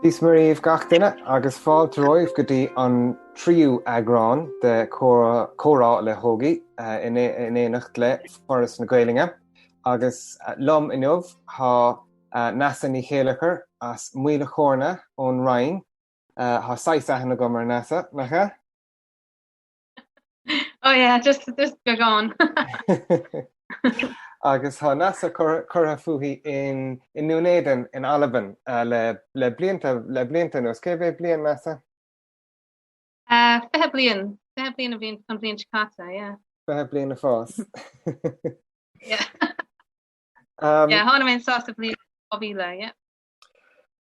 Dia 's Muire dhaoibh gach duine agus fáilte romhaibh go dtí an tríú eagrán de Comhrá le hÓgie in éineacht le Foras na Gaelainne. Agus liom inniu tá Neasa Ní Chéilleachair as Maoil a' Chóirne ón Rinn. Tá saghas aithne agam ar Neasa, nach ea? Oh yeah, just just beagán. Agus tá Neasa curtha fúithi in i nDún Éideann in Albain le le blianta le blianta anuas. Cé mhéad bliain Neasa? 20 bliain, 20 bliain a bhí an bhliain seo caite, yeah. 20 bliain ag fás. Yeah. Yeah, tháinig mé anseo sa bhliain 2000, yeah.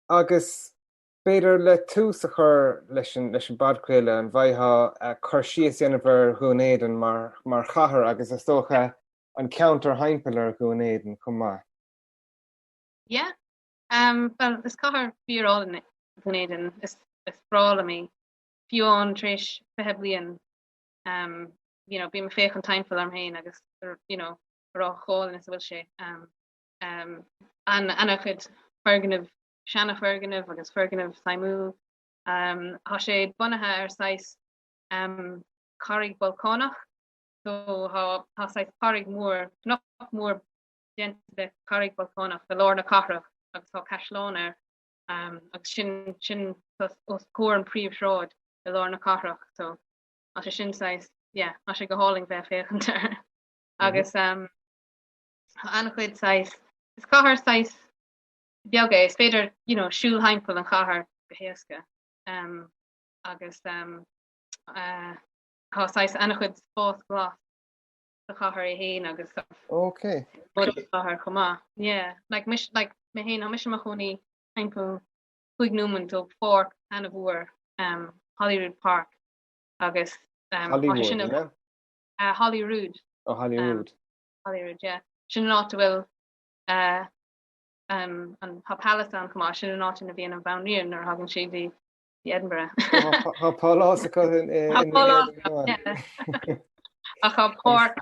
Agus B'fhéidir le tús a chur leis an leis an bpodchraoladh, an bhféadfá cur síos a dhéanamh ar Dhún Éideann mar mar chathair agus is dócha an ceantar thimpeall ar Dhún Éideann chomh maith? Yeah. Um, well, is cathair fíor-álainn é Dún Éideann. Is, is breá liom í. Fiú amháin tar éis 20 bliain, um, you know, bím ag féachaint timpeall orm féin agus, you know, ag rá chomh hálainn is a bhfuil sé. Um, um, an, an-chuid foirgneamh seana-fhoirgneamh agus foirgneamh suimiúil. Tá sé bunaithe ar saghas carraig bolcánach, so tá saghas carraig mhór, cnoc mór déanta de charraig bolcánach i lár na cathrach agus tá caisleán air agus sin sin os comhair an príomhshráid i lár na cathrach so tá sé sin saghas yeah tá sé go hálainn bheith ag féachaint air agus tá an-chuid saghas is cathair saghas beag é, is féidir you know, siúl thimpeall an chathair go héasca um, agus um, uh, tá saghas an-chuid spás glas sa chathair é féin agus okay. chathair chomh maith. Yeah, like, mis, like, mé féin, tá mise i mo chónaí timpeall 5 nóiméad ó pháirc an-mhór um, Holyrood Park agus um, Hollywood, sin, yeah? uh, Holyrood. Oh, Holyrood. Um, Holyrood, yeah. Sin an áit a bhfuil uh, an tá palace ann chomh maith, sin an áit ina bhíonn an bhanríon nuair a thagann sí dtí Edinburgh. Tá pálás acu in Tá pálás Ach tá páirc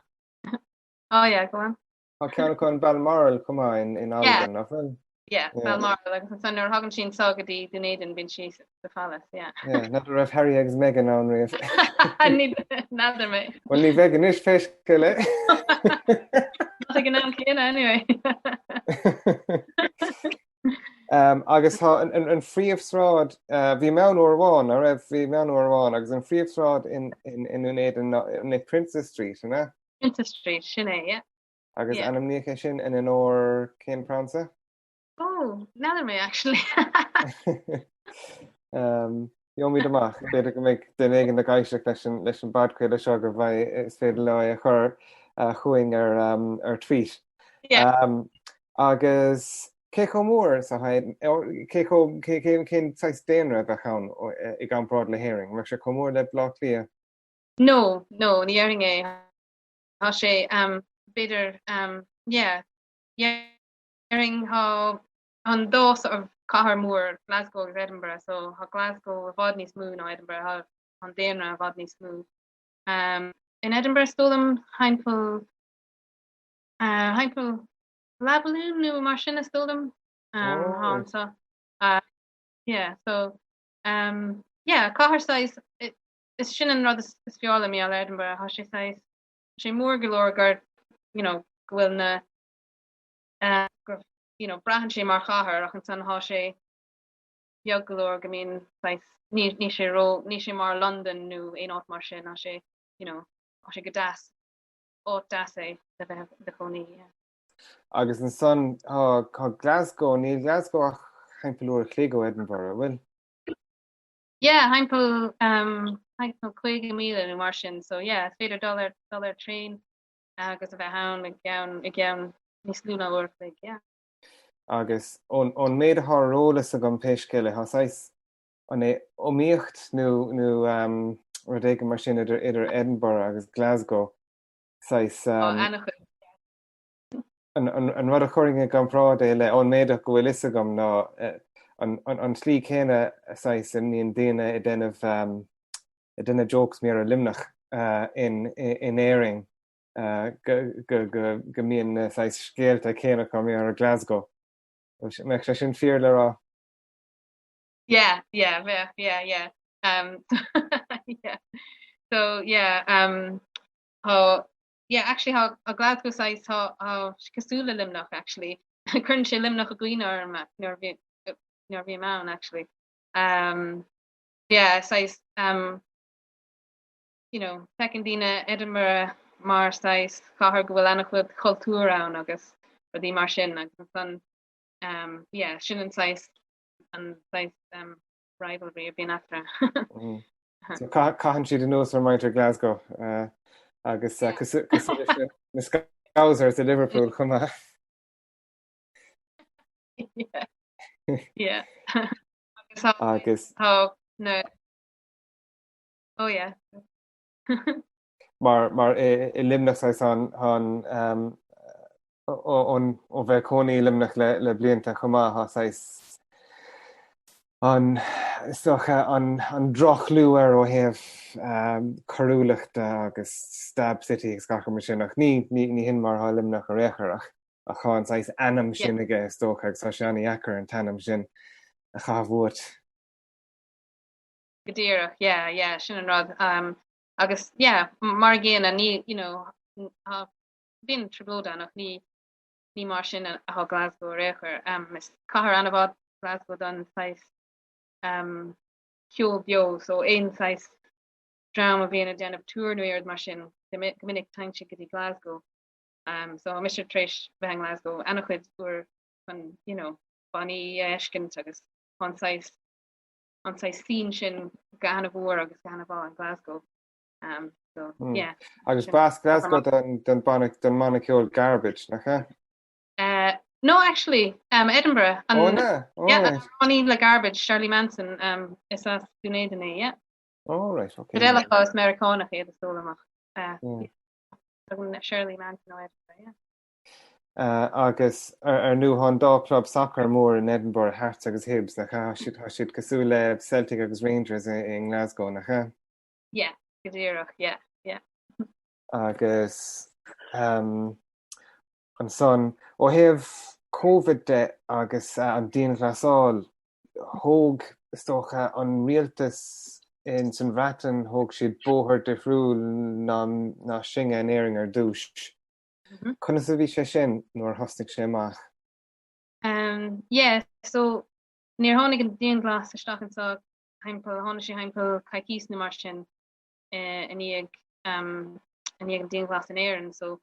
Oh yeah, go on. Tá ceann acu in Balmoral chomh maith in Albain, nach bhfuil? Yeah, Balmoral agus ansan nuair a thagann sí anseo go dtí Dún Éideann bíonn sí sa phalace, yeah. Yeah, n'fheadar raibh Harry agus Meghan ann riamh. N'fheadar mé. Well ní bheidh anois pé scéal é. Not ag an am céanna anyway. um, agus tá an, an, an phríomhshráid uh, bhí mé ann uair amháin nach raibh bhí mé ann uair amháin agus an phríomhshráid in, in, in Dún Éideann ná Princes Street, an ea? Princes Street, sin é, yeah. Agus yeah. ainmníodh é sin in onóir cén prionsa? Oh, n'fheadar mé actually. um, Gheobhaimid amach, b'fhéidir go mbeidh duine éigin ag éisteacht leis an, leis an bpodchraoladh seo go mbeidh is féidir leo é a chur uh, chugainn ar, um, ar tweet. Yeah. Um, agus cé chomh mór is atá cé chomh cé cé cén saghas daonra a bheadh ann i gcomparáid le hÉirinn? Bheadh sé chomh mór le Baile Átha Cliath? No, no, ní déarfainn é. Tá sé um, b'fhéidir um, yeah, yeah. Déarfainn tá an dá sort of cathair mór, Glasgow agus Edinburgh, so tá Glasgow i bhfad níos mó ná Edinburgh, tá an daonra i bhfad níos mó. Um, in Edinburgh is dóigh liom thimpeall uh, thimpeall leathmhilliún nó mar sin is dóigh liom um, oh. tá anseo. Uh, yeah, so um, yeah, cathair saghas is sin an rud is, is fearr liom ar Edinburgh, tá sé saghas sé mór go leor gur you know, go bhfuil na gur you know braitheann sé mar chathair ach ansan thá sé beag go leor go mbíonn saghas ní ní sé ró ní sé mar London nó aon áit mar sin thá sé you know thá sé go deas áit deas é le bheith i do chónaí yeah. Agus ansan tá tá Glasgow níl Glasgow ach thimpeall uair a chloig ó Edinburgh, an bhfuil? Yeah, thimpeall um thimpeall 50,000 nó mar sin so yeah is féidir dul ar dul ar train agus a bheith ann i gceann i gceann níos lú ná uair a chloig, yeah. Agus ón ón méid atá ar eolas agam pé scéal é, tá saghas an é iomaíocht nó nó um, rud éigin mar sin idir idir Edinburgh agus Glasgow saghas Tá um, an-chuid. an, an, an rud a chuirfinn i gcomparáid é le ón méid go bhfuil fhios agam ná eh, an, an, an tslí céanna saghas a mbíonn daoine ag déanamh um, ag déanamh jokes mar gheall ar Luimneach in in Éirinn go go go go mbíonn na saghas scéalta céanna acu mar gheall ar Glasgow. Mbeadh sé sin fíor le rá? Yeah, yeah, bheadh, yeah, yeah. Um, yeah. So, yeah, um, tá, yeah, actually tá, tá Glasgow saghas, tá, tá sé cosúil le Luimneach, actually. Cuireann sé Luimneach i gcuimhne orm nuair a bhí, nuair a bhím ann, actually. Um, yeah, saghas, um, you know, feiceann daoine Edinburgh mar saghas cathair go bhfuil an-chuid cultúr ann agus rudaí mar sin agus ansan, um, yeah, sin an saghas, an saghas um, rivalry a bhíonn eatarthu. So caitheann siad anuas ar muintir Glasgow uh, agus uh, cosúil leis na- na Scousers i Liverpool chomh maith. Yeah. Yeah. Agus tá Agus tá na Oh yeah. Mar mar i i Luimneach saghas an an um, ó ó bheith cónaí i Luimneach le le blianta chomh maith tá saghas an is dócha an an droch-chlú air ó thaobh um, coiriúlachta agus stab city agus gach rud mar sin ach ní ní ní hin mar atá Luimneach ar aon chor ach ach tá an saghas ainm sin aige is dócha agus tá sé an-dheacair an t-ainm sin a chaitheamh uait. Go díreach, yeah, yeah, sin an rud. Um, agus yeah, mar a gcéanna, ní, you know, tá, bíonn trioblóid ann ach ní, ní mar sin atá Glasgow ar aon chor. Um, is cathair an-mhaith Glasgow don saghas um, ceol beo, so aon saghas dream a bhíonn ag déanamh tour nó rud mar sin, go minic téann siad go dtí Glasgow. Um, so tá mise tar éis bheith in Glasgow an-chuid uair chun, you know, bannaí a fheiscint agus tá an saghas an saghas scene sin go han-mhór agus go han-mhaith in Glasgow. Um, so, hmm. yeah. Agus b'as Glasgow don, don, banna, don mbanna ceoil Garbage, nach ea? Uh, no, actually, um, Edinburgh. An, oh, no. Oh, yeah, right. amhránaí le Garbage, Shirley Manson, um, is as Dún Éideann é, yeah. Oh, right, okay. Cuid eile acu is Meiriceánach iad is dóigh liom ach. Uh, yeah. Shirley Manson ó Edinburgh, yeah. Agus ar ndóigh tá an dá club sacair mór in Edinburgh, Hearts agus Hibs, nach ea? Tá siad cosúil le Celtic agus Rangers i nGlasgow, nach ea? Yeah, go díreach, yeah, yeah. Agus ansan, ó thaobh Covid de agus an dianghlasáil, thóg, is dócha, an rialtas in san Bhreatain, thóg siad bóthar difriúil ná sinne in Éirinn ar dtús. Conas a bhí sé sin nuair a thosnaigh sé amach? Um, yeah, so níor tháinig an dianghlas isteach anseo thimpeall, tháinig sé thimpeall coicís nó mar sin eh, i ndiaidh um, i ndiaidh an dianghlas in Éirinn, so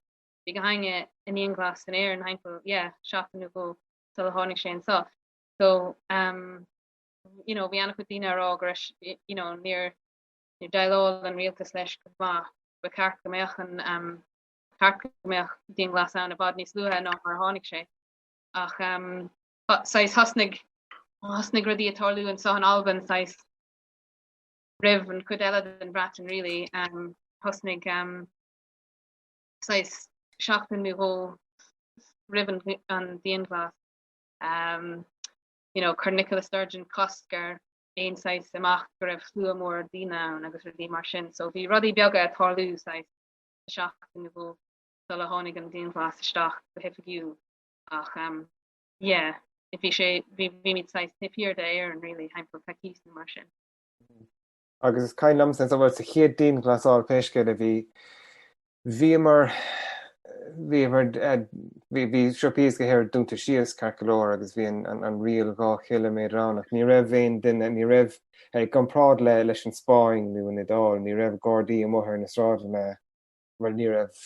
bhí gach éinne i ndianghlas in Éirinn thimpeall, yeah, seachtain nó dhó sula tháinig sé anseo. So, um, you know, bhí an-chuid daoine ag rá go raibh, you know, níor níor déileáil an rialtas leis go maith, ba cheart go mbeadh an um, cheart go mbeadh dianghlas ann i bhfad níos luaithe ná mar a tháinig sé. Ach um, saghas thosnaigh thosnaigh rudaí ag tarlú anseo in Albain saghas roimh an chuid eile den Bhreatain really. Um, thosnaigh um, saghas seachtain nó dhó roimh an, an dianghlas. Um, you know, chuir Nicola Sturgeon cosc ar aon saghas imeacht go raibh slua mór daoine ann agus rudaí mar sin. So bhí rudaí beaga ag tarlú saghas seachtain nó dhó sula tháinig an dianghlas isteach go hoifigiúil ach um, yeah, bhí sé bhí bhímid saghas taobh thiar d'Éirinn really thimpeall coicís nó mar sin. Agus is cuimhin liomsa bhuel sa chéad dianghlasáil pé scéal é bhí bhíomar bhíomar bhí bhí siopaí is go háirithe dúnta síos ceart go leor agus bhí an an an riail 2 chiliméadar ann ach ní raibh aon duine ní raibh i gcomparáid le leis an Spáinn nó an Iodáil ní raibh gardaí amuigh ar na sráideanna bhuel ní raibh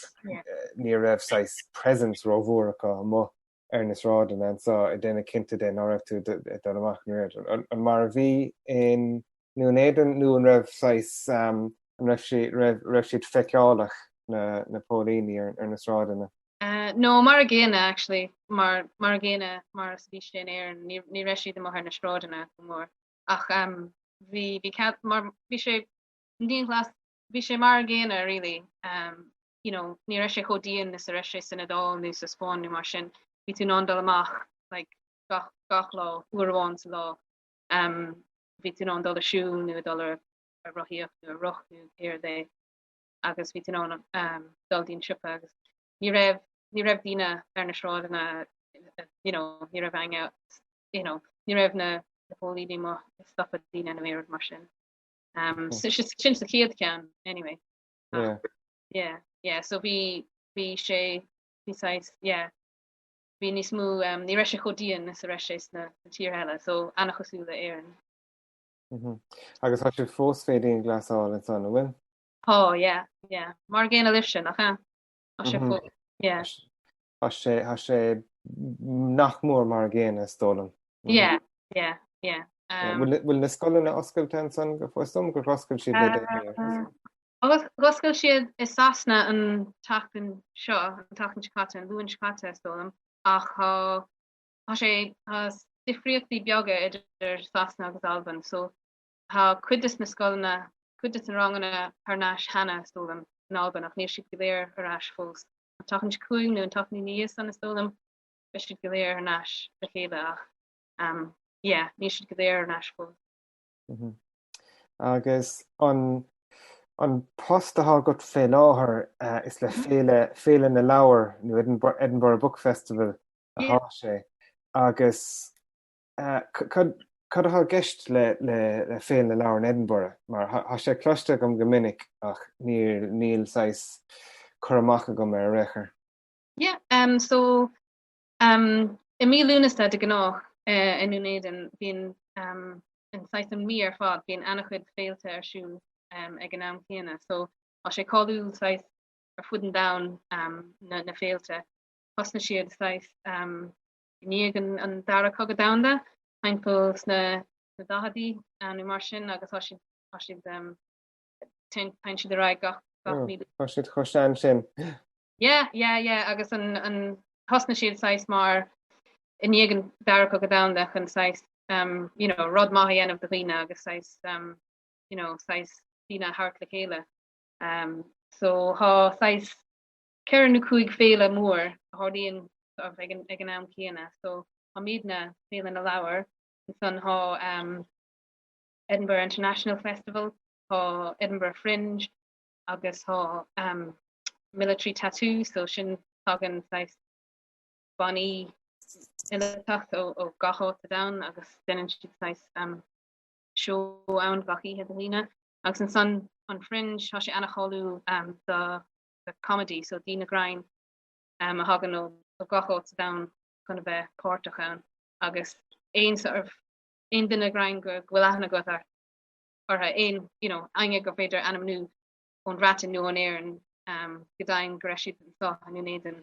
ní raibh saghas presence rómhór acu amuigh ar na sráideanna anseo ag déanamh cinnte de ná raibh tú ag dul amach nó rud. An mar a bhí in nDún Éideann nó an raibh saghas an raibh sé raibh raibh siad feiceálach na na póilíní ar ar na sráideanna? Uh, no, mar a gcéanna actually, mar mar a gcéanna mar is bhí sé in Éirinn, ní ní raibh siad amuigh ar na sráideanna go mór. Ach um, bhí bhí cead mar bhí sé an dianghlas bhí sé mar a gcéanna really. Um, you know, ní raibh sé chomh dian is a raibh sé san Iodáil nó sa Spáinn nó mar sin. Bhí tú in ann dul amach like, gach, gach lá, uair amháin sa lá. Um, bhí tú in ann dul ag siúl nó dul ar, ar rothaíocht nó ar rothar nó pé rud é. Agus bhí tú in ann um, dul dtí'n siopa agus ní raibh ní raibh daoine ar na sráideanna you know, ní raibh éinne you know, ní raibh na. Na póilíní amuigh ag stopadh daoine nó aon rud mar sin. Um, so sin sa chéad cheann, anyway. Yeah. Yeah, yeah, so bhí bhí sé bhí saghas, yeah, bhí níos mó um, ní raibh sé chomh dian is a raibh sé sna tíortha eile, so an-chosúil le Éirinn. Mm -hmm. Agus tá sibh fós fé dianghlasáil ansan, an bhfuil? Tá, yeah, yeah. Mar an gcéanna libhse, nach ea? Tá sé mhm. fós, yeah. Tá sé, tá sé nach mór mar an gcéanna is dóigh liom. Mhm. Yeah, yeah, yeah. Um, Bhfuil na scoileanna oscailte ansan go fóill? Is dóigh liom gur oscail siad le déanaí. Uh, Agus dh'oscail siad i Sasana an tseachtain seo, an tseachtain seo caite, an Luan seo caite is dóigh liom, ach tá tá sé tá difríochtaí beaga idir Sasana agus Albain so tá cuid des na scoileanna, cuid des na ranganna thar n-ais cheana is dóigh liom in Albain ach níl siad go léir ar ais fós. An tseachtain seo chugainn nó an tseachtain ina dhiaidh san is dóigh liom beidh siad go léir thar n-ais le chéile ach um yeah níl siad go léir thar n-ais fós. Mm -hmm. Agus an an post atá agat fé láthair uh, is le mhm. féile féile na leabhar nó Edinburgh, Edinburgh Book Festival atá sé agus uh, cad cad atá i gceist le, le, le féile na leabhar in Edinburgh mar tá sé cloiste agam go minic ach níl níl saghas cur amach agam air ar aon chor. Yeah, um, so um, i mí Lúnasa de ghnáth uh, i nDún Éideann bíonn um, an saghas an mí ar fad bíonn an-chuid féilte ar siúl um, ag an am céanna. So tá sé cáiliúil saghas ar fud an domhain um, na, na féilte. Thosnaigh siad saghas um, i ndiaidh an, an dara cogadh domhanda, timpeall sna, sna daicheadaí um, nó mar sin agus tá siad, tá siad um, téann siad ar aghaidh gach, gach mí. Tá siad chomh sean sin. Yeah, yeah, yeah, agus an, an, thosnaigh siad saghas mar i ndiaidh an Dara Cogadh Domhanda chun saghas, um, you know, rud maith a dhéanamh do dhaoine agus saghas, um, you know, saghas daoine a thabhairt le chéile. Um, so tá saghas ceithre nó cúig féile mór a tharlaíonn sort of ag an, ag an am céanna. So tá muidne, Féile na Leabhar, ansan tá um, Edinburgh International Festival, tá Edinburgh Fringe, agus tá um, military tattoo so sin tagann saghas bannaí míleatach ó, ó gach áit sa domhan agus déanann siad saghas um, seó ann gach oíche do dhaoine. Agus ansan an Fringe tá sé an-cháiliúil um, do, do comedy so daoine grinn um, a thagann ó, ó gach áit sa domhan chun a bheith páirteach ann agus aon sort of aon duine grinn go, go bhfuil aithne agat ar orthu aon you know, éinne gur féidir ainmniú ón Bhreatain nó ón Éirinn um, go deimhin go raibh siad anseo i nDún Éideann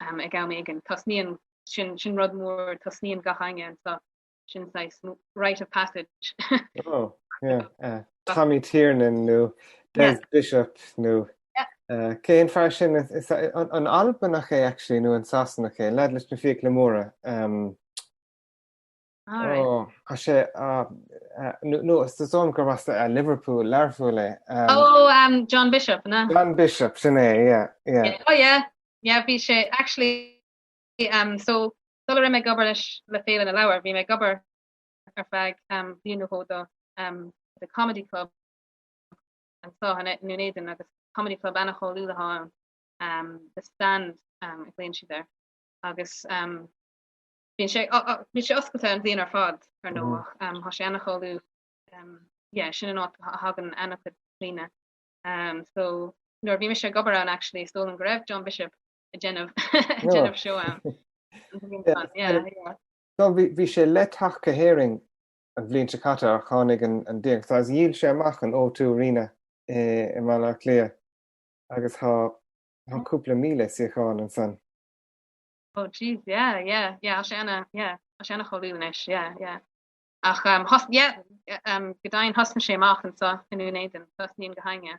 um, ag am éigin. Tosnaíonn sin, sin rud mór, tosnaíonn gach éinne anseo sin saghas rite of passage. oh, yeah. Uh, Tommy Tiernan nó Des yeah. Bishop nó yeah. uh, cén fear sin is, an, an Albanach é actually nó an Sasanach é, leaid leis na fiacla móra. Um, All right. Oh, tá sé nó is dóigh liom gur as Liverpool, Learpholl é. Oh, um, John Bishop, na? John Bishop, sin é, yeah, yeah. Yeah, oh yeah, yeah, bhí sé actually um, so sula raibh mé ag obair leis le Féile na Leabhar, bhí mé ag obair ar feadh um, bliain nó dhó do um, the Comedy Club anseo i nDún Éideann agus Comedy Club an-cháiliúil atá ann, um, The Stand um, a ghlaonn siad air. Agus um, Bíonn sé, bíonn sé oscailte an bhliain ar fad, ar ndóigh, ach tá sé an-cháiliúil. Yeah, sin an áit a thagann an-chuid daoine. So, nuair a bhí mise ag obair ann actually, is dóigh liom go raibh John Bishop ag déanamh, ag déanamh seó ann. Yeah, yeah. So, bhí, bhí sé le teacht go hÉirinn an bhliain seo caite ach tháinig an, an dianghlasáil. Dhíol sé amach an O2 Arena i, i mBaile Átha Cliath agus tá, tá cúpla míle suíochán ansan. Oh jeez, yeah, yeah, yeah, tá sé ana, yeah, tá sé ana-cháiliúil anois, yeah, yeah. Ach um, thos, yeah, um, go deimhin thosnaigh sé amach anseo i nDún Éideann, tosnaíonn gach éinne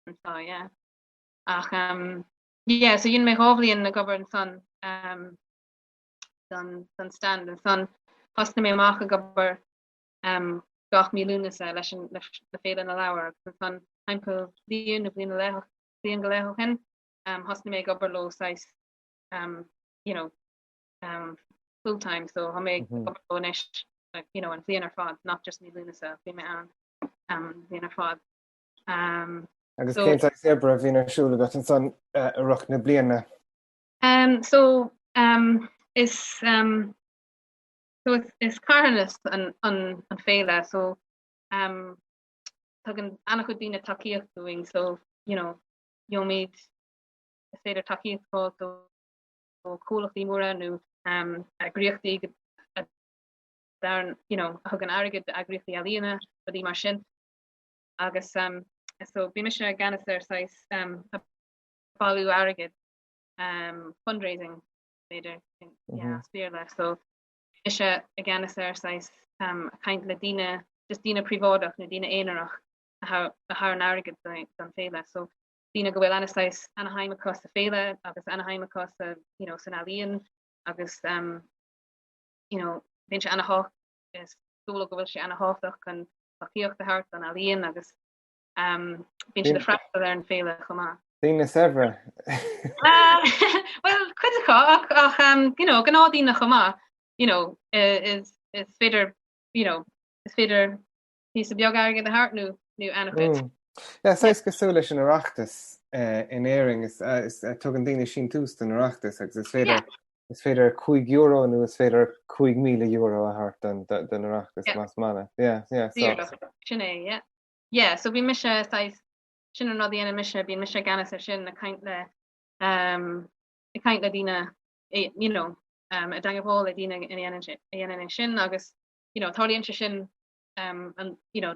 anseo, yeah. Ach um, yeah, so dhein mé dhá bhliain ag obair ansan um, don, don stand ansan thosnaigh mé amach ag obair um, gach mí Lúnasa leis an, leis, le Féile na Leabhar agus ansan timpeall bliain nó bliain, leith, bliain go leith ó shin um, thosnaigh mé ag obair leo saghas um, you know, um, full time, so tá mé ag mhm. obair anois like, you know, an bhliain ar fad, not just mí Lúnasa, bhí mé ann um, bliain ar fad. Um, Agus so, cén saghas oibre a bhíonn ar siúl agat ansan uh, i rith na bliana? Um, so um, is um, So is, is carthanas an, an, an féile, so um, tugann an-chuid daoine tacaíocht dúinn, so, you know, gheobhaimid, is féidir tacaíocht a fháil ó chomhlachtaí móra nó um, eagraíochtaí a dar, you know, a thugann airgead d'eagraíochtaí ealaíona, rudaí mar sin. Agus um, so bíonn mise i gceannas ar saghas um, bailiú airgid, um, fundraising, b'fhéidir, yeah, as Béarla. So mise i gceannas ar saghas um, caint le daoine, just daoine príobháideach nó daoine aonarach a thabharann airgead don féile. So daoine go bhfuil ana saghas ana-shuim acu sa féile agus ana-shuim acu sa, you know, san ealaíon agus um, you know, bíonn sé ana-thábhachtach, is dóigh leo go bhfuil sé ana-thábhachtach chun tacaíocht a thabhairt don ealaíon agus um, bíonn siad ag freastal ar an féile chomh maith. Daoine saibhre. Well, cuid acu ach, ach um, you know, gnáthdhaoine chomh maith, you know, is, is féidir, you know, is féidir píosa beag airgid a thabhairt nó nó an-chuid. Mm. Yeah, saghas cosúil leis an Oireachtas eh, in Éirinn is, eh, is eh, tugann daoine síntiús don Oireachtas agus is féidir yeah. is féidir €5 nó is féidir €5,000 a thabhairt don don Oireachtas yeah. más maith leat. Yeah, yeah, so. Sin é, yeah. Yeah, so bhí mise saghas sin an rud a dhéanann mise, bíonn mise i gceannas ar sin ag caint le um, ag caint le daoine you know, um, i dteagmháil le daoine a dhéanann a dhéanann é sin agus you know, tarlaíonn sé sin um, an, you know,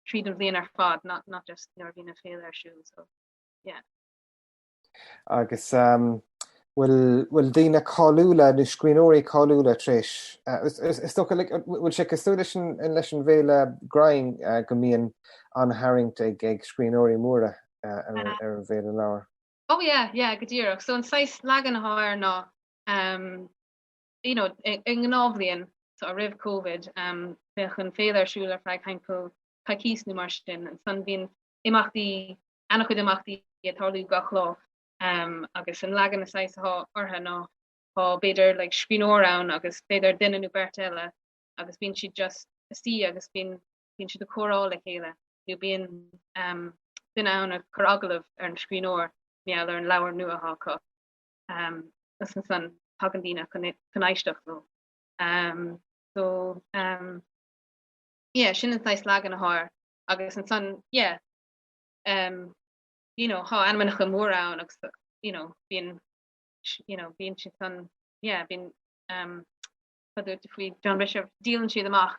tríd an bhliain ar fad, not, not just nuair a bhíonn an féile ar siúl, so yeah. Agus um, bhfuil, bhfuil daoine cáiliúla nó scríbhneoirí cáiliúla tar éis, uh, is, is, is dócha, like, bhfuil sé cosúil leis an, leis an bhféile Grinn uh, go mbíonn an-tharraingt ag, ag scríbhneoirí móra uh, ar, ar an bhféile leabhar? Oh yeah, yeah, go díreach. So an saghas leagan atá air ná um, you know, i, i ngnáthbhliain, so roimh Covid, um, bheadh an féile ar siúl ar feadh timpeall coicís nó mar sin, ansan bhíonn imeachtaí an-chuid imeachtaí ag tarlú gach lá agus an leagan is saghas atá orthu ná tá b'fhéidir like scríbhneoir ann agus b'fhéidir duine nó beirt eile agus bíonn siad just ag suí agus bíonn bíonn siad ag comhrá le chéile nó bíonn um, duine ann ag cur agallamh ar an scríbhneoir mar gheall ar an leabhar nua atá acu. Um, agus ansan tagann daoine chun chun éisteacht leo. Um, so um, yeah, sin an saghas leagan atá air agus ansan yeah, um, you know, tá ainmneacha móra ann agus you know, bíonn you know, bíonn siad san yeah, bíonn um, faoi John Bishop díolann siad amach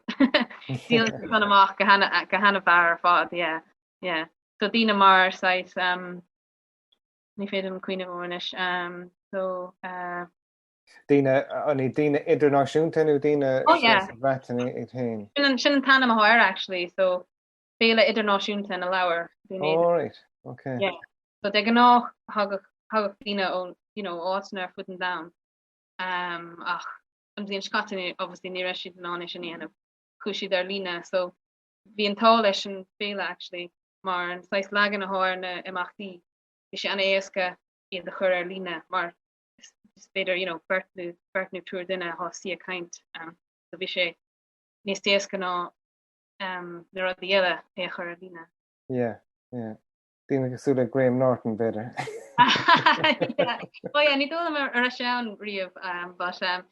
díolann siad san amach go hana go hana-mhaith ar fad yeah, yeah. So daoine mar saghas um, ní féidir liom cuimhneamh air anois um, so uh, Daoine an iad daoine idirnáisiúnta nó daoine oh, yeah. sa Bhreatain iad féin? Sin an sin an t-ainm atá air actually so Féile Idirnáisiúnta na Leabhar. Oh, right. Okay. Yeah. So de ghnáth thagadh thagadh daoine ó you know, áiteanna ar fud an domhain. Um, ach an bhliain seo caite obviously ní raibh siad in ann é sin a dhéanamh. Chuaigh siad ar líne so bhí an t-ádh leis an féile actually mar an saghas leagan atá ar na imeachtaí bhí sé an-éasca iad a chur ar líne mar is féidir you know, beirt nó beirt nó triúr duine atá suí ag caint um, so bhí sé níos éasca ná um, na rudaí eile é a chur ar líne. Yeah, yeah. Daoine cosúil le Graham Norton, b'fhéidir. yeah. Well, yeah, ní dóigh liom a raibh sé ann riamh, um, but um,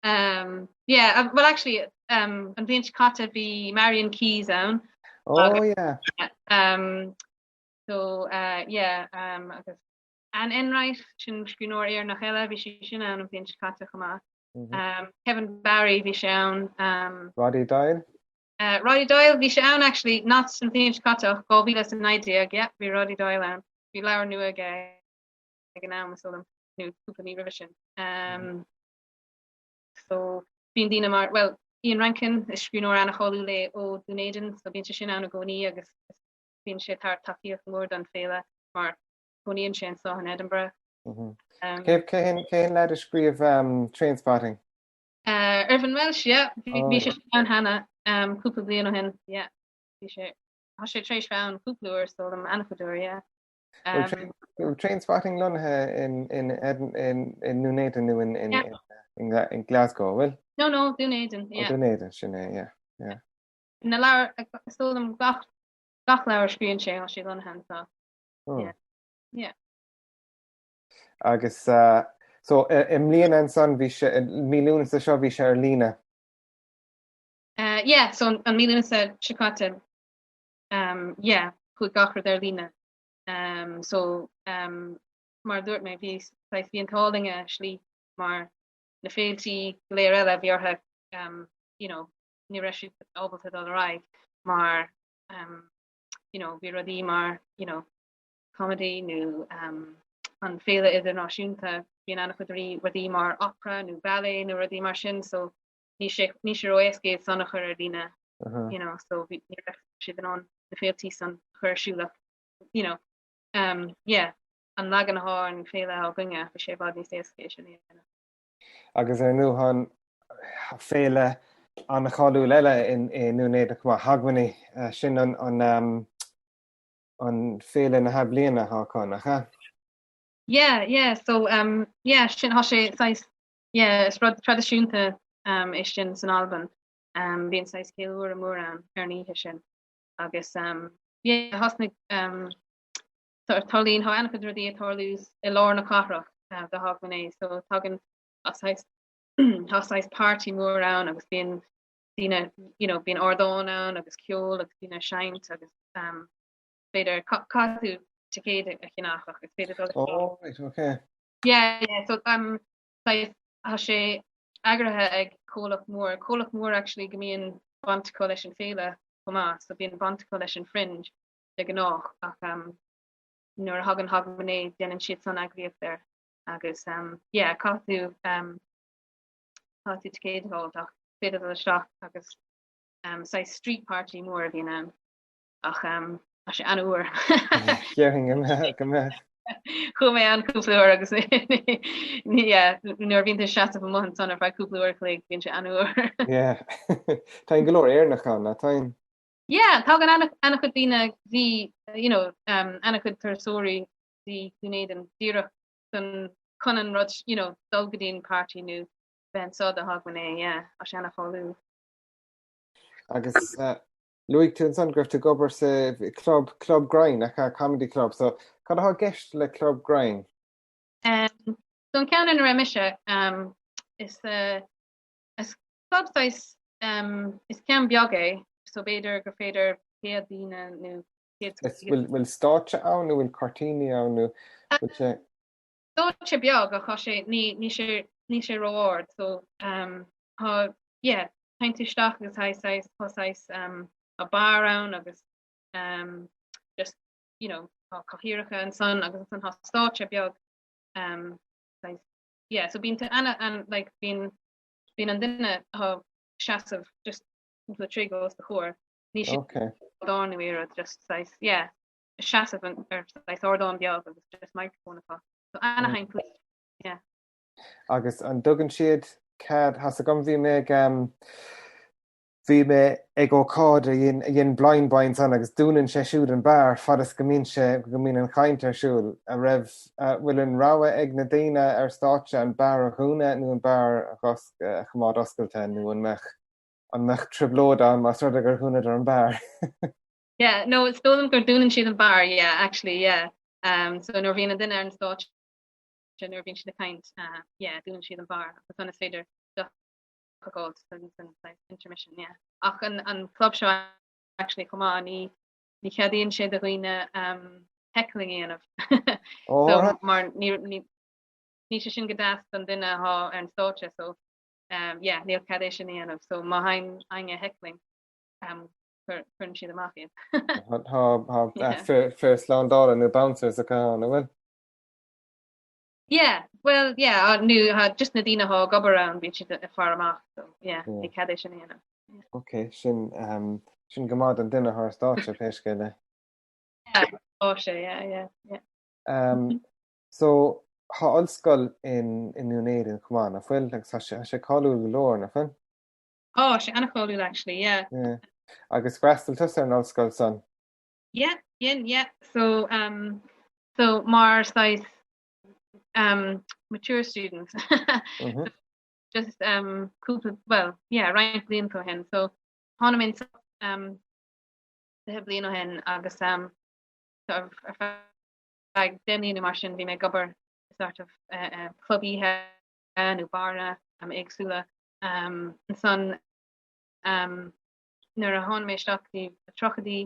um, yeah, uh, well actually um, an bhliain seo caite bhí Marian Keyes ann. Oh, agus, yeah. Um, so uh, yeah, um, agus Anne Enright, sin scríbhneoir Éireannach eile, bhí sí sin ann an bhliain seo caite chomh maith. Mm -hmm. um, Kevin Barry bhí sé ann. Um, Roddy Doyle? Uh, Roddy Doyle bhí sé ann actually not an bhliain seo caite ach 2019 yeah, bhí Roddy Doyle ann. Bhí leabhar nua aige ag an am is dóigh liom nó cúpla mí roimhe sin. Um, mm -hmm. So bíonn daoine mar well Ian Rankin is scríbhneoir an-cháiliúil é ó Dún Éideann, so bíonn sé sin ann i gcónaí agus bíonn sé ag tabhairt tacaíocht mór don féile mar cónaíonn sé anseo in Edinburgh. Mm -hmm. Cé cén leaid a scríobh um, Trainspotting? Uh, Irvine Welsh, yeah. Bhí oh. sé ann cheana um, cúpla bliain ó shin, yeah. Bhí sé Tá sé tar éis bheith ann cúpla uair is dóigh liom an-chuid uair, yeah. Um, Trainspotting lonnaithe in, in, in, in, in Dún Éideann nó in, in, yeah. in, in, in Glasgow, bhfuil? No, no, Dún Éideann, yeah. Oh, Dún Éideann, sin é, yeah. yeah. Na leabhair, is dóigh liom gach, gach leabhar a scríobhann sé, tá sé lonnaithe anseo. Oh. Yeah. Yeah. Agus uh, So i mbliana ansan bhí sé, mí Lúnasa seo bhí sé ar líne? Uh, yeah, so an mí Lúnasa seo caite, um, yeah, chuaigh gach rud ar líne. Um, so um, mar a dúirt mé, bhí saghas bhí an t-ádh linn i slí mar na féiltí go léir eile bhí orthu um, you know, ní raibh siad ábalta dul ar aghaidh mar um, you know, bhí rudaí mar you know, comedy nó um, an féile idirnáisiúnta bíonn an-chuid rudaí mar opera nó ballet nó rudaí mar sin so ní sé ní sé ró-éasca iad san a chur ar líne uh -huh. you know, so bhí ní raibh siad in ann na féiltí san a chur ar siúl ach you know, um, yeah, an leagan atá ar an féile againne bhí sé i bhfad níos éasca é sin a dhéanamh. Agus ar ndóigh an féile an-cháiliúil eile i nDún Éideann chomh maith, Hogmanay, sin an an féile na hathbhliana atá acu, nach ea? Yeah, yeah, so um, yeah, sin tá sé saghas, yeah, is rud traidisiúnta um, é sin san Albain. Um, bíonn saghas ceiliúradh mór ann ar an oíche sin. Agus um, yeah, thosnaigh um, tarlaíonn tá an-chuid rudaí ag tarlú i lár na cathrach do Hogmanay so tagann tá saghas tá saghas party mór ann agus bíonn daoine you know bíonn ardán ann agus ceol agus daoine ag seinnt agus um, féidir caithfidh tú ticéad a cheannach ach is féidir dul Oh, right, okay. Yeah, yeah, so um, saghas tá sé eagraithe ag comhlacht mór, comhlacht mór actually go mbíonn baint acu leis an féile chomh maith, so bíonn baint acu leis an Fringe de ghnáth ach um, nuair a thagann Hogmanay déanann siad san eagraíocht air agus um, yeah, caithfidh tú um, caithfidh tú ticéad a fháil ach féidir dul isteach agus um, saghas street party mór a bhíonn ann ach um, tá sé an-fhuar. Déarfainn go mbeadh go mbeadh. Chuaigh mé ann cúpla uair agus ní yeah, nuair a bhíonn tú ag seasamh amuigh ansan ar feadh cúpla uair a chloig bíonn sé an-fhuar. Yeah. Tagann go leor Éireannach ann, nach dtagann? Yeah, tagann an-chuid daoine bhí, you know, um, an-chuid turasóirí go dtí Dún Éideann díreach don chun an rud, you know, dul go dtí an party nó bheith anso do Hogmanay, yeah, tá sé an-cháiliúil. Agus uh, luaigh tú ansan go raibh tú ag obair sa club, club grinn, nach ea, comedy club, so cad atá i gceist le club grinn? Um, so an ceann ina raibh mise, um, is, uh, is Club saghas, is ceann beag é, so b'fhéidir gur féidir 100 daoine nó 100. Bhfuil stáitse ann nó bhfuil cuirtíní ann nó bhfuil sé? Stáitse beag ach tá sé, ní, ní sé, ní sé ró-ard so tá, yeah, téann tú isteach agus tá saghas, tá saghas, tá beár ann agus just, you know, tá cathaoireacha ansan agus ansan tá stáitse beag, saghas, yeah, so bíonn tú ana, an, like, bíonn, Bíonn an duine atá ag seasamh just cúpla troigh os do chomhair. Níl sé Okay. ardán nó aon rud just saghas yeah seasamh an- ar saghas ardán beag agus just microphone acu. So ana-shimplí. Yeah. Agus an dtugann siad cead, tá a fhios agam bhí mé ag um, Bhí mé ag ócáid a dhein, a dhein Blindboy ansan agus dúnann sé siúd an beár fad is go mbíonn sé, go mbíonn an chaint ar siúl. A raibh, bhfuil an rogha ag na daoine ar stáitse an beár a dhúnadh nó an beár a a choimeád oscailte nó an mbeadh, an mbeadh trioblóid ann más rud é gur dhúnadar an beár? Yeah, no, is dóigh liom gur dúnann siad an beár, yeah, actually, yeah. Um, so nuair a bhíonn an duine ar an stáitse, nuair a bhíonn siad ag caint, uh, yeah, dúnann siad an beár agus ansan is féidir deoch a fháil san san intermission yeah. Ach an an club seo actually chomh maith ní ní cheadaíonn sé do dhaoine um, heckling a dhéanamh. Oh, so alright. mar ní ní ní sé sin go deas don duine atá ar an stáitse so um, yeah, níl cead é sin a dhéanamh. So má théann éinne heckling um, cuir cuireann siad amach iad. Tá tá Yeah. fir fir slándála nó bouncers acu ann, an bhfuil? Yeah, well, yeah, nó tá just na daoine atá ag obair ann, bíonn siad ag faire amach, so yeah, Yeah. ní cead é sin a dhéanamh. Ok, sin, um, sin go maith don duine atá ar stáitse pé scéal é. Yeah, tá sé, yeah, yeah, yeah. Um, so, tá ollscoil in, in nDún Éideann chomh maith, nach bhfuil? Agus tá sé, tá sé cáiliúil go leor, nach bhfuil? Tá sé an-cháiliúil actually, yeah. Yeah. Agus d'fhreastail tusa ar an ollscoil san? Yeah, dhein, yeah. So, um, so mar saghas um, mature student. Mm -hmm. Just um, cúpla, well, yeah, roinnt blianta ó shin. So tháinig mé anso um, 20 bliain ó shin agus um, so ar feadh 10 mbliana mar sin bhí mé ag obair sort of club oíche nó barranna éagsúla. Ansan nuair a tháinig mé isteach go dtí na tríochaidí,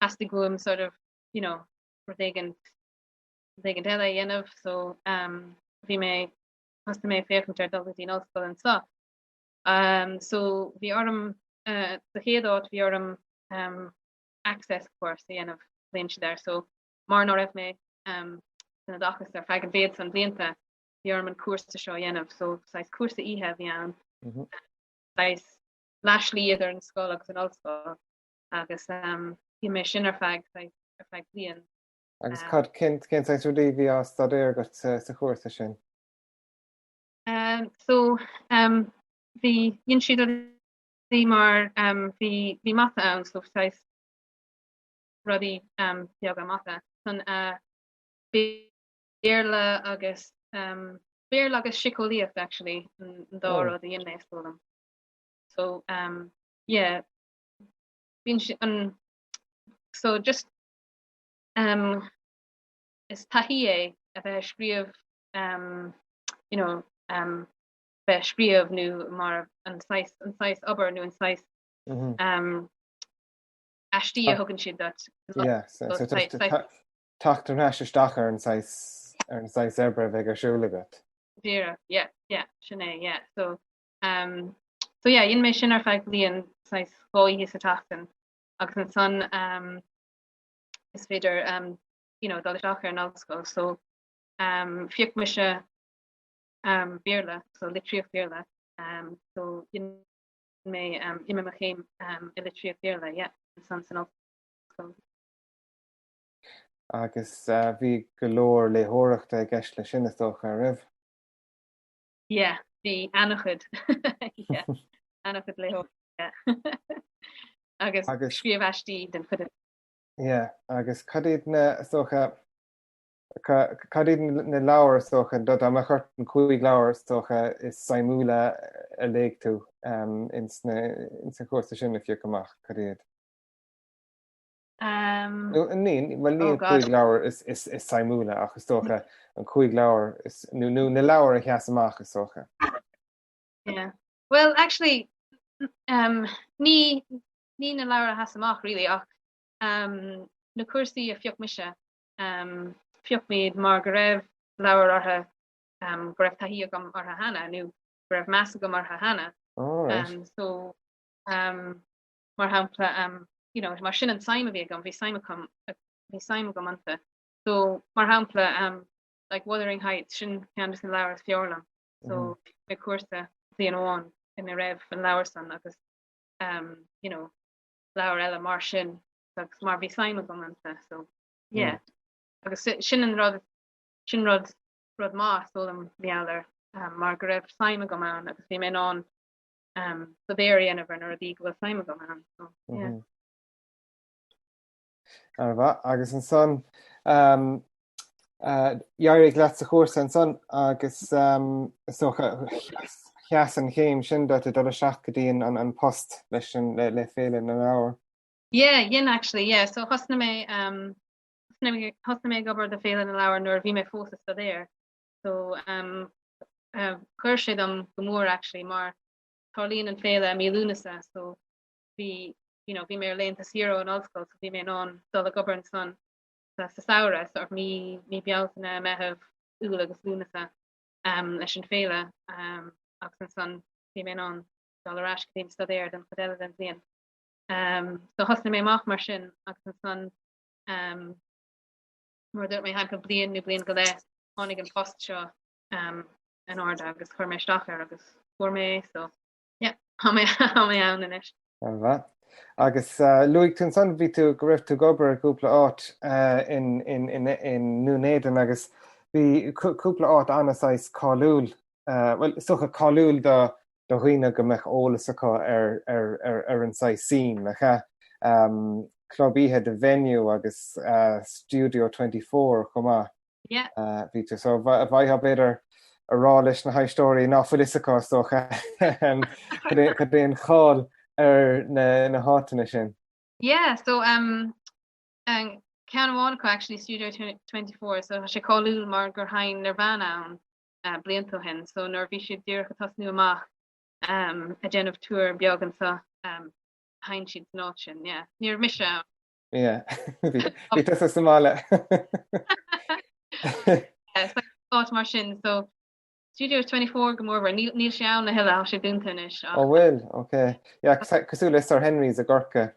theastaigh uaim sort of, you know, rud éigin, rud éigin eile a dhéanamh so bhí mé, thosaigh mé ag féachaint ar dul go dtí an ollscoil anseo. So bhí orm, sa chéad áit bhí orm access course a dhéanamh, glaonn siad air, so mar ná raibh mé san oideachas ar feadh an mhéid san blianta, bhí orm an cúrsa seo a dhéanamh, so saghas cúrsa oíche a bhí ann, saghas leathshlí idir an scoil agus an ollscoil agus dhein mé sin ar feadh saghas ar feadh bliain. Agus cad, cén cén saghas rudaí a bhí á staidéar agat sa chúrsa sin? So bhí, dhein siad rudaí mar bhí bhí mata ann so saghas rudaí beaga mata. San Béarla agus Béarla agus síceolaíocht actually an dá rud a dhein mé is dóigh liom. So yeah bíonn sé an so just um, is taithí é a bheith ag scríobh um, you know, um, bheith ag scríobh nó mar an saghas an saghas obair nó an saghas mm -hmm. um, aistí a thugann siad duit. Yeah, so, so, so teacht ar ais isteach ar an saghas ar an saghas oibre a bheidh ar siúl agat. Díreach, yeah, yeah, sin é, yeah. So, um, so yeah, dhein mé sin ar feadh bliain, saghas dhá oíche sa tseachtain, agus ansan um, is féidir um, you know, dul isteach ar an ollscoil. So, um, phioc mise um, Béarla, so litríocht Bhéarla. Um, so dhein mé um, dhein mé mo chéim um, i litríocht Bhéarla, yeah, ansan san ollscoil. Agus bhí go leor léitheoireachta i gceist leis sin is dócha, an raibh? Yeah, bhí an-chuid. Yeah, an-chuid léitheoireachta. Agus Agus scríobh aistí den chuid is. Yeah, agus cad iad na, is dócha, cad iad na leabhair is dócha, dá mbeadh ort an 5 leabhar is dócha is suimiúla a léigh tú ins na, ins an chúrsa sin a phiocadh amach, cad iad? Um, Ní, well ní oh an 5 leabhar is, is, is suimiúla ach is dócha an 5 leabhar is, nó, nó na leabhair a sheas amach is dócha. Yeah. Well, actually, um, ní, ní na leabhair a sheas amach really ach um, na cúrsaí a phioc mise um, phioc mé iad mar go raibh leabhair orthu um, go raibh taithí agam orthu cheana nó go raibh meas agam orthu cheana. All right. Um, so um, mar shampla, um, you know, mar sin an tsuim a bhí agam, bhí suim agam, bhí suim agam iontu. So, mar shampla, um, like Wuthering Heights, sin ceann de na leabhair is fearr liom. So, mm -hmm. mé cúrsa bliain amháin ina raibh an leabhar san agus um, you know, leabhar eile mar sin agus mar bhí suim agam iontu. So, yeah. Mm. Agus sin an rud sin rud rud maith is dóigh liom mar gheall air um, mar go raibh suim agam ann agus bhí mé in ann um, staidéar a dhéanamh ar na rudaí go bhfuil suim agam ann. So, yeah. Mm -hmm. An-mhaith agus ansan um, uh, d'éirigh leat sa chúrsa ansan agus um, is dócha sheas an chéim sin duit ag dul isteach go dtí an, an, an post leis an, le, le Féile na Leabhar. Yeah, dhein actually, yeah. So thosnaigh mé um, thosnaigh mé ag obair do Féile na Leabhar nuair a bhí mé fós ag staidéar. So um, uh, chuir sé dom go mór actually mar tarlaíonn an féile i mí Lúnasa so bhí you know, bhí mé ar laethanta saoire ón ollscoil so bhí mé in ann dul ag obair ansan sa, sa samhradh so mí, mí Bealtaine, Meitheamh, Iúil agus Lúnasa um, leis an féile um, agus ansan bhí mé in ann dul ar ais go dtí an staidéar don chuid eile den bhliain. Um, so thosnaigh mé amach mar sin agus ansan um, Mar a dúirt mé thimpeall bliain nó bliain go leith tháinig an post seo um, in airde agus chuir mé isteach air agus fuair mé é so yeah, tá mé tá mé ann anois. An-mhaith. Agus uh, luaigh tú ansan bhí tú go raibh tú ag obair i gcúpla áit uh, in, in, in, in nDún Éideann agus bhí cúpla áit an-saghas cáiliúil, uh, well, is dócha cáiliúil do do dhaoine go mbeadh eolas acu ar ar ar ar an saghas scene, nach ea? Um, Club Oíche The Venue agus uh, Studio 24 chomh maith. Yeah. Uh, bhí tú so bhfaightheá b'fhéidir a rá leis na héisteoirí ná fuil fhios acu is dócha cad é an cháil ar na, na háiteanna sin. Yeah, so um, an. Ceann amháin acu actually Studio 24 so tá sé cáiliúil mar gur sheinn Nirvana ann uh, blianta ó shin so nuair a bhí siad díreach ag tosnú amach um, ag déanamh tour beag anseo um, sheinn siad san áit sin, yeah. Ní raibh mise ann. Yeah. Bhí tusa sa mbaile. Áit mar sin so Studio 24 go mórmhór níl sé ann a thuilleadh tá sé dúnta anois. Ó bhfuil, ok. Yeah, cosúil le Sir Henry's i gCorcaigh.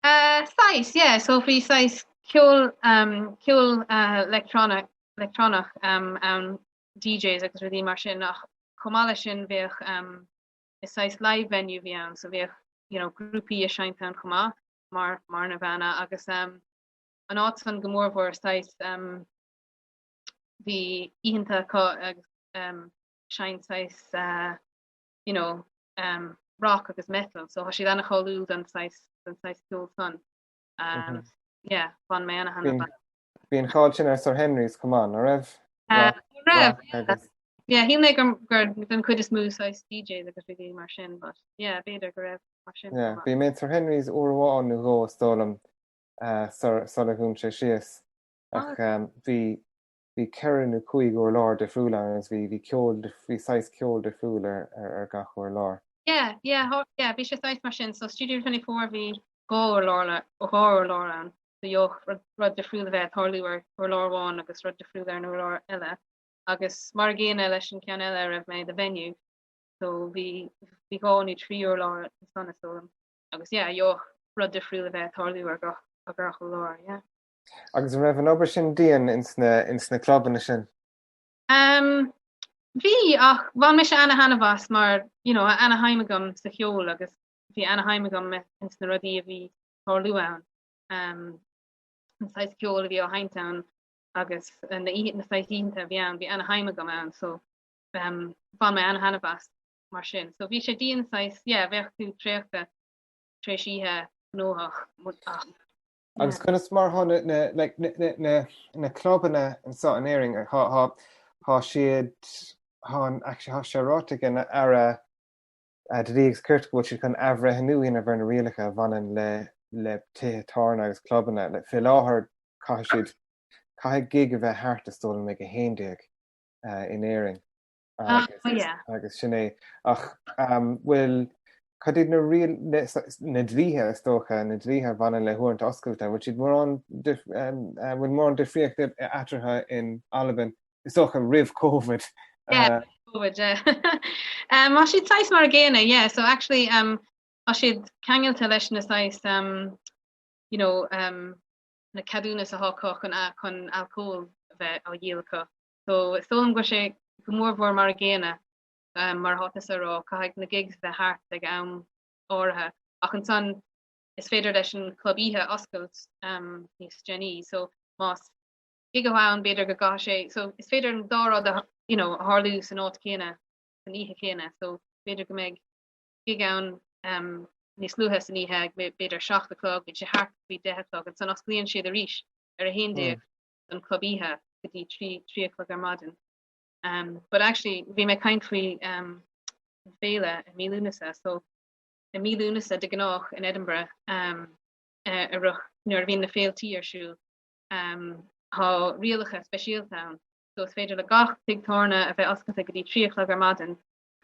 Uh, saghas, yeah, so bhí saghas ceol um, ceol uh, leictreonach leictreonach um, ann DJs agus rudaí mar sin ach chomh maith leis sin bheadh um, is saghas live venue a bhí ann so bheadh you know, grúpaí ag seinnt ann chomh maith mar mar Nirvana agus um, an áit san go mórmhór saghas um, bhí oícheanta acu agus um, seinnt saghas uh, you know, um, rock agus metal so tá siad an-cháiliúil don saghas don saghas ceol san. Um, mm -hmm. yeah, bhain mé ana-thaitneamh. Bhí an cháil sin ar Sir Henry's chomh maith, nach raibh? Uh, raibh, yeah. Yeah, shíl mé gur gur den chuid is mó saghas DJs agus rudaí mar sin, but yeah, b'fhéidir go raibh mar sin. Yeah, bhí mé in Sir Henry's uair amháin nó dhó is dóigh liom uh, sular dhún sé síos. Ach um, bhí bhí ceithre nó cúig urlár difriúil ann agus bhí bhí ceol bhí saghas ceol difriúil ar, ar, ar gach urlár. Yeah, yeah, yeah, bhí sé saghas mar sin. So Studio 24 bhí dhá urlár dhá urlár ann. So gheobhadh rud difriúil a bheith ag tarlú ar urlár amháin agus rud difriúil ar an urlár eile. Agus mar an gcéanna leis an ceann eile a raibh mé, The Venue, so bhí bhí dhá nó trí urlár ansan is dóigh liom. Agus yeah, gheobhadh rud difriúil a bheith ag tarlú ar gach ar gach urlár, yeah. Agus an raibh an obair sin dian ins na ins na clubanna sin? Um, bhí ach bhain mise ana-thaitneamh as mar you know, ana-shuim agam sa cheol agus bhí ana-shuim agam ins na rudaí a bhí ag tarlú ann. Um, an saghas ceoil a bhí á sheinnt ann agus na na saghas oícheanta a bhí ann, bhí ana-shuim agam ann, so um, bhain mé ana-thaitneamh as mar sin. So bhí sé dian saghas, yeah, bheadh tú traochta tar éis oíche gnóthach ach Agus conas mar thá na, na, like, na, na, na, na clubanna anseo in Éirinn, thá, thá, thá siad, thá an, actually, thá sé ráite ag an Aire Dlí agus Cirt go bhfuil siad chun athbhreithniú a dhéanamh ar na rialacha a bhaineann le le tithe tábhairne agus clubanna. Like, fé láthair caithfidh siad, caithfidh gig a bheith thart is dóigh liom ag 11 in Éirinn agus, oh, yeah. agus sin é. Ach um, bhfuil cad iad na riail na, na dlíthe is dócha, na dlíthe a bhaineann le huaireanta oscailte, bhfuil siad mórán um, bhfuil mórán difríocht eatarthu in Albain is dócha roimh Covid. Yeah, uh, Covid, yeah. um, tá siad saghas mar a gcéanna, yeah, so actually um, tá siad ceangailte leis na saghas um, you know, um, na ceadúnas atá acu chun, chun alcól a bheith á dhíol acu. So is dóigh liom go bhfuil sé go mórmhór mar a gcéanna um, mar atá tusa a rá, caithfidh na gigs bheith thart ag am áirithe. Ach ansan is féidir leis an club oíche oscailt um, níos déanaí, so más gig atá ann b'fhéidir go gcaithfidh sé so is féidir an dá rud a you know a tharlú san áit chéanna san oíche chéanna so b'fhéidir go mbeidh gig ann um, níos luaithe san oíche b'fhéidir 7 a chlog bíonn sé thart faoi 10 a chlog ansan osclaíonn siad arís ar 11 mm. don club oíche go dtí 3 3 a chlog ar maidin. Um, but actually bhí mé caint faoi um, féile i mí Lúnasa so i mí Lúnasa de gnách in Edinburgh um, uh, nuair a bhíonn na féiltí ar siúl Tá rialacha speisialta ann, so is féidir le gach tigh tábhairne a bheith oscailte go dtí 3 a chlog ar maidin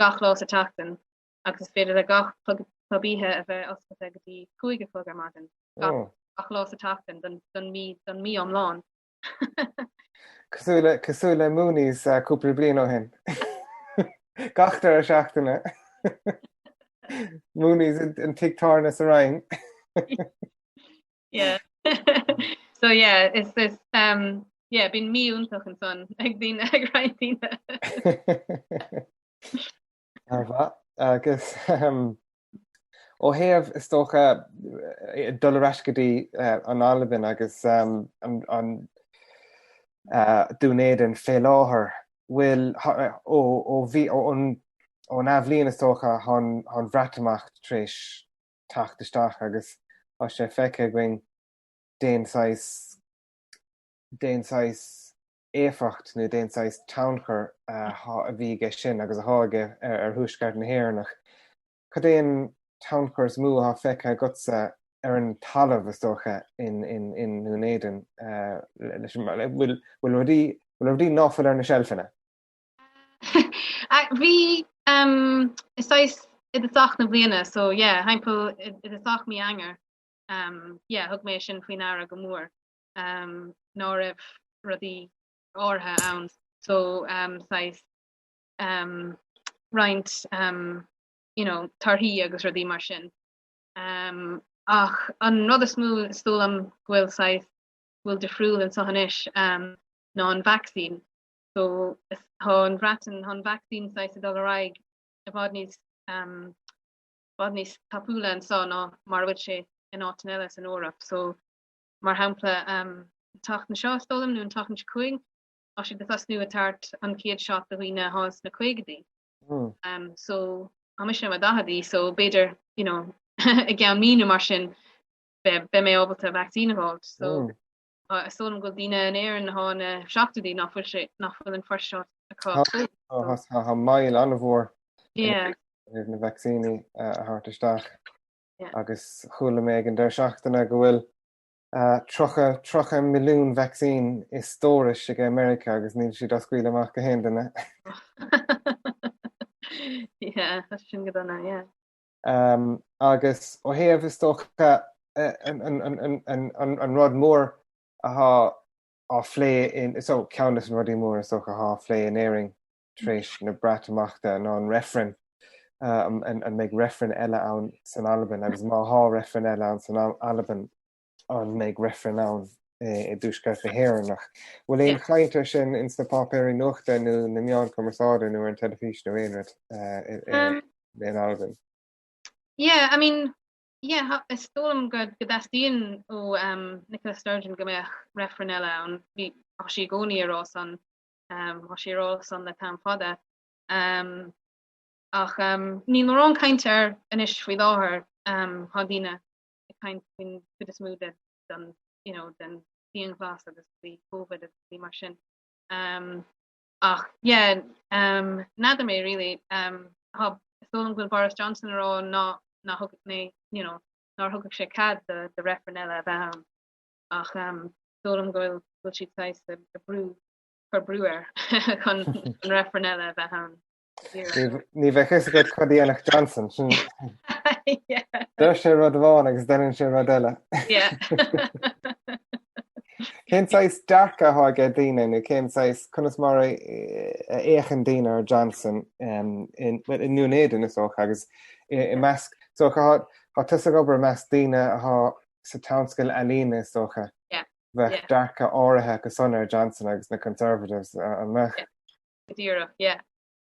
gach lá sa tseachtain agus is féidir le gach club oíche a bheith oscailte go dtí 5 a chlog ar maidin gach lá sa tseachtain don mí don mí iomlán. Cosúil le cosúil le Mooney's cúpla bliain ó shin. Gach deireadh seachtaine. Mooney's an tigh tábhairne sa Rinn. Yeah. So yeah, is is um yeah, bíonn mí iontach ansan ag daoine ag roinnt daoine. An-mhaith. Agus um, ó thaobh is dócha eh, dul ar ais go dtí eh, an Albain agus um, an, an uh, Dún Éideann fé láthair, bhfuil eh, ó, ó bhí ó, ón, ón athbhliain is dócha thá an, thá an Bhreatimeacht tar éis teacht isteach agus tá sé feicthe againn dén saghas dén saghas éifeacht nó dén saghas tionchar a bhí aige sin agus athá aige ar, ar thuaisceart na hÉireann. Ach cad é an tionchar is mó athá feicthe agatsa? ar an talamh is dócha in nDún Éideann leis an bhfuil bhfuil rudaí bhfuil rudaí ná fuil ar na seilfeanna? Bhí is saghas i dtosach na bliana so yeah thimpeall i dtosach mí Eanáir yeah thug mé sin faoi ndeara go mór ná raibh rudaí áirithe ann so saghas roinnt you know torthaí agus rudaí mar sin. Um, ach an rud is mó is dóigh liom go bhfuil saghas go bhfuil difriúil anseo anois um, ná an vacsaín. So is, tá an Bhreatain, tá an vacsaín saghas ag dul ar aghaidh i bhfad níos um, bhfad níos tapúla anseo ná mar a bhfuil sé in áiteanna eile san Eoraip. So mar shampla um, an tseachtain seo is dóigh liom nó an tseachtain seo chugainn, tá siad ag tosnú ag tabhairt an chéad shot do dhaoine atá sna caogaidí. Mm. Um, so tá mise i mo daicheadaí, so b'fhéidir you know, i gceann mí nó mar sin beidh mé ábalta vacsaín a fháil. So mm. uh, is dóigh liom go bhfuil daoine in Éirinn atá ina seachtóidí nach bhfuil sé nach bhfuil an first shot acu. Tá moill an-mhór na vacsaíní a thabhairt isteach agus chuala mé ag an deireadh seachtaine go bhfuil 30, 30 milliún vacsaín i stórais ag Meiriceá agus níl siad á scaoileadh amach go haon duine. Yeah, tá sin go dona, yeah. Um, agus ó thaobh is dócha an, an, an, an, an, an rud mór atá á phlé in, so ceann de na rudaí mór is dócha atá á phlé in Éirinn tar éis na Breatimeachta ná an reifreann, an mbeidh reifreann eile ann san Albain agus má thá reifreann eile ann san Albain an mbeidh reifreann ann i dTuaisceart na hÉireann. Ach bhfuil aon chaint ar sin ins na páipéirí nuachta nó na meáin cumarsáide nó ar an teilifís nó aon rud in Albain? Yeah, I mean, yeah, is dóigh liom go dteastaíonn ó Nicola Sturgeon go mbeadh reifreann eile ann. Bhí tá sí i gcónaí ag rá san. Tá sí ag rá san le tam fada. Ach níl mórán cainte air anois faoi láthair. Tá daoine ag caint faoin chuid is mó de den you know den dianghlas agus faoi Covid agus rudaí mar sin. Ach yeah, n'fheadar mé really. Tá is dóigh liom go bhfuil Boris Johnson ag rá ná ná thug mé you know nár thugadh sé cead do do reifreann eile a bheith ann. Ach is dóigh liom go bhfuil go bhfuil siad saghas ag brú cur brú air chun an reifreann eile a bheith ann. Ní bheadh fhios agat cad a dhéanfadh Johnson. Sin Deir sé rud amháin agus déanann sé rud eile. Cén saghas dearcadh atá ag daoine nó cén saghas conas mar a fhéachann daoine ar Johnson i nDún Éideann is dócha agus i measc so tá tusa ag obair i measc daoine atá sa tionscal ealaíne is dócha. Bheadh dearcadh áirithe acu san ar Johnson agus na Conservatives, an mbeadh? Go díreach, yeah.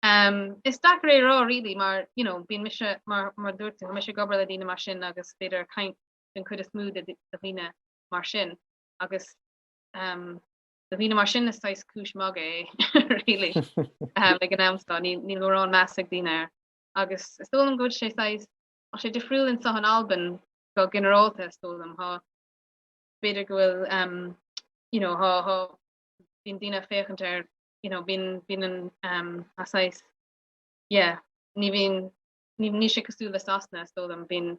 Um, is deacair é rá really mar, you know, bíonn mise, mar, mar dúirt tú, tá mise ag obair le daoine mar sin agus b'fhéidir caint den chuid is mó de de dhaoine mar sin agus um, do dhaoine mar sin is saghas cúis magaidh é really um, ag an am seo, ní, níl mórán meas ag daoine air. Agus is dóigh liom go bhfuil sé saghas, tá sé difriúil anseo in Albain go ginearálta is dóigh liom, tá b'fhéidir go bhfuil um, you know, thá, thá, bíonn daoine ag féachaint ar, you know, bíonn, bíonn an, um, a saghas, yeah, ní bhíonn, ní, níl sé cosúil le Sasana, is dóigh liom, bíonn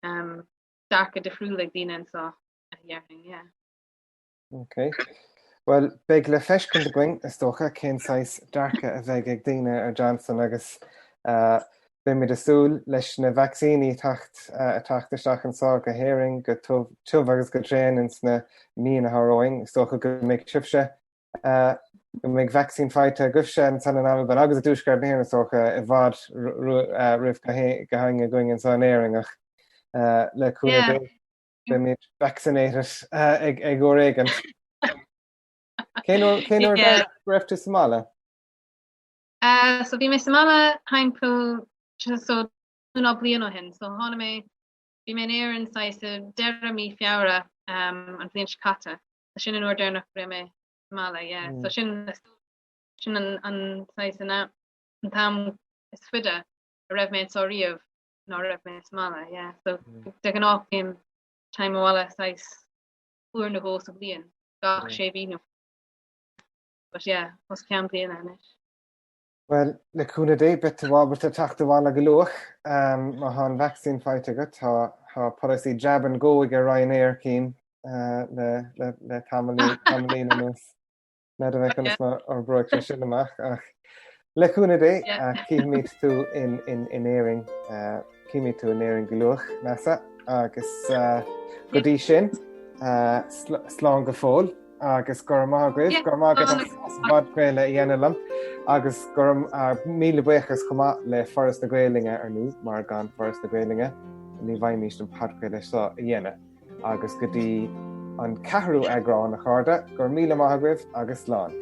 um, dearcadh difriúil ag daoine anseo, a dhéarfainn, yeah. Ok. Bhuel, beidh le feiscint againn, is dócha, cén saghas dearcadh a bheidh ag daoine ar Johnson agus uh, beimid ag súil leis na vacsaíní teacht uh, teacht isteach anseo go hÉirinn go tiubh, tiubh agus go tréan ins na míonna atá romhainn. Is dócha go mbeidh sibhse uh, go mbeidh vacsaín faighte agaibhse ansan in Albain agus i dTuaisceart na hÉireann is dócha i bhfad roimh gach éinne againn anseo in Éirinn ach uh, le cúnamh yeah. Dé Beimid vaccinated ag ag uair éigin. Cén uair cén uair Yeah. go raibh tú sa mbaile? Uh, so bhí mé sa mbaile timpeall so ná bliain ó shin, so tháinig mé bhí mé in Éirinn saghas i deireadh mí Feabhra um, an bhliain seo caite. So sin an uair deireanach go raibh mé sa mbaile, yeah. So Mm. sin sin an an saghas an am an t-am is faide a raibh mé anseo riamh. ná raibh mé sa mbaile, yeah. So mm. de ghnáth bím téim abhaile saghas uair nó dhó sa bhliain, gach mm. sé mhí nó. But yeah, os cionn bliana anois. Bhuel, le cúnamh Dé, beidh tú ábalta teacht abhaile go luath. Má tá an vacsaín faighte agat, tá polasaí jab and go ag Ryanair cím le tamaillín anuas. N'fheadar mé conas mar a oibreoidh sé sin amach ach le cúnamh Dé, cífimid tú in Éirinn, cífimid tú in Éirinn go luath, Neasa, agus go dtí sin, slán go fóill. agus go raibh maith agaibh, go raibh maith agat as an bpodchraoladh a dhéanamh liom agus go raibh míle buíochas chomh maith le Foras na Gaeilge ar ndóigh mar gan Foras na Gaeilge ní bhfaighimís an podchraoladh seo a dhéanamh. Agus go dtí an ceathrú eagrán a chairde, go raibh míle maith agaibh agus slán.